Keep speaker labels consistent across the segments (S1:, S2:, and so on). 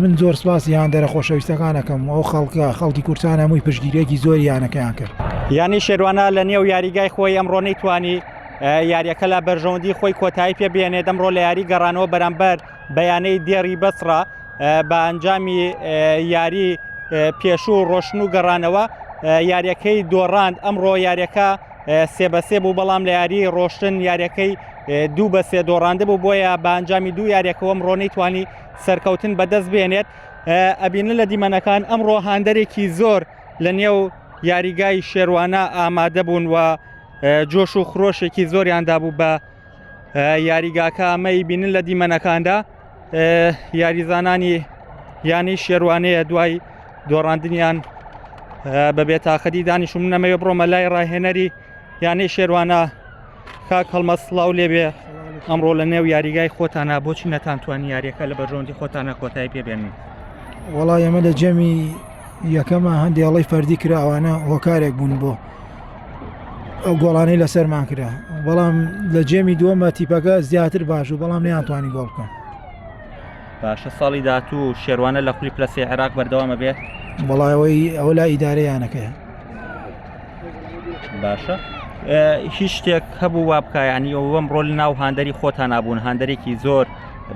S1: من زۆر سپاسی هاندەرە خۆشەویستەکان ئەکەم و ئەو خەڵکە خەڵکی کوردستان هەمووی پشتگیریەکی زۆری یانەکەیان کرد.
S2: یانەی شێروانە لە نێو یاریگای خۆی ئەمڕۆ نەیتوانی یاریەکە لە بەرژەوەندی خۆی کۆتایی پێ بێنێت ئەمڕۆ لە یاری گەڕانەوە بەرامبەر بە یانەی دێڕی بەسڕە بە ئەنجامی یاری پێشوو ڕۆشن و گەڕانەوە یاریەکەی دۆڕاند ئەمڕۆ یاریەکە سێ بە سێ بوو بەڵام لە یاری ڕۆشتن یاریەکەی دوو بە سێ دۆڕاندبوو بۆیە بە ئەنجامی دوو یاریەکەوە ئەمڕۆ نەیتوانی سەرکەوتن بەدەست بێنێت ئەبینن لە دیمەنەکان ئەمڕۆ هاندەرێکی زۆر لە نێو یاریگای شێروانە ئامادە بوون و جۆش و خرۆشێکی زۆریان دابوو بە یاریگاکە ئەمەی بینن لە دیمەنەکاندا یاریزانانی یانەی شێروانەیە دوای دۆڕاندنیان بە بێتاقەتی دانیشم نەمەوێ بڕۆمە لای ڕاهێنەری یانەی شێروانە کاک هەڵمەت سڵاو لێبێ ئەمڕۆ لە نێو یاریگای خۆتانە بۆچی نەتانتوانی یاریەکە لە بەرژەوەندی خۆتانە کۆتایی پێبێنن
S1: وەڵا ئێمە لە جەمی یەکەمە هەندێ هەڵەی فەردی کراوانە هۆکارێک بوون بۆ ئەو گۆڵانەی لەسەرمان کرا بەڵام لە جێمی دووەمە تیپەکە زیاتر باش و بەڵام نیانتوانی گۆڵ بکەن
S2: باشە ساڵی داهاتوو شێروانە لە خولی پلە سێ عێراق بەردەوامە بێت
S1: بەڵاوەی ئەوە لا ئیدارەیانەکەیە
S2: باشە هیچ شتێک هەبوو وا بکە ینی ئەوەم ڕۆل ناو هاندەری خۆتان نبوون هاندەرێکی زۆر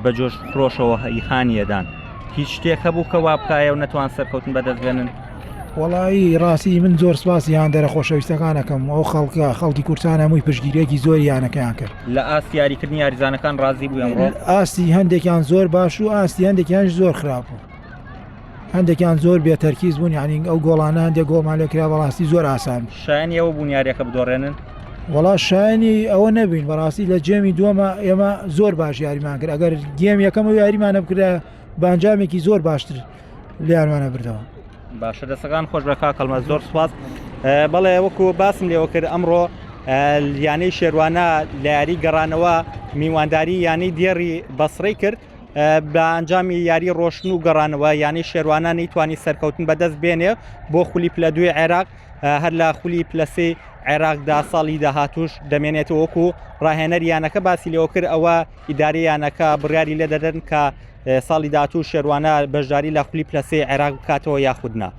S2: بە جۆش خرۆشەوە هیخانیەدان هیچ شتێک هەبوو کە وا بکایە و نەتوان سەرکەوتن بەدەست بێنن
S1: وەڵایی ڕاستی من زۆر سپاسی هاندەرە خۆشەویستەکانەکەم ئەو خەڵکە خەڵکی کوردستان هەمووی پشتگیریەکی زۆری یانەکەیان کرد
S2: لە ئاستی یاریکردنی یاریزانەکان ڕازی بووی ئەمڕۆ؟
S1: ئاستی هەندێکیان زۆر باش و ئاستی هەندێکیانش زۆر خراپ بوو هەندێکیان زۆر بێ تەرکیز بوون یعنی ئەو گۆڵانە هەندێک گۆڵمان لێکرا بەڕاستی زۆر ئاسان بوو.
S2: شایەنی ئەوە بوون یاریەکە بدۆڕێنن؟
S1: وەڵا شایەنی ئەوە نەبووین بەڕاستی لە جێمی دووەمە ئێمە زۆر باش یاریمان کرد ئەگەر گێم یەکەم و یاریمانە بکرا بە ئەنجامێکی زۆر باشتر لیانمانە بردەوە.
S2: باشە دەسەکان خۆش بە کاک هەڵمەت زۆر سوپاس بەڵێ وەکو باسم لێوە کرد ئەمڕۆ یانەی شێروانە لە یاری گەڕانەوە میوانداری یانەی دێڕی بەسڕی کرد بە ئەنجامی یاری ڕۆشن و گەڕانەوە یانەی شێروانە نەیتوانی سەرکەوتن بەدەست بێنێ بۆ خولی پلە دوی عێراق هەر لە خولی پلەسی عێراقدا ساڵی داهاتوش دەمێنێتەوە وەکو ڕاهێنەر یانەکە باسی لێوە کرد ئەوە ئیداری یانەکە بڕیاری لێ دەدەن کە ساڵی داهاتوو شێروانە بەشداری لە خولی پلە سێی عێراق بکاتەوە یاخود نا.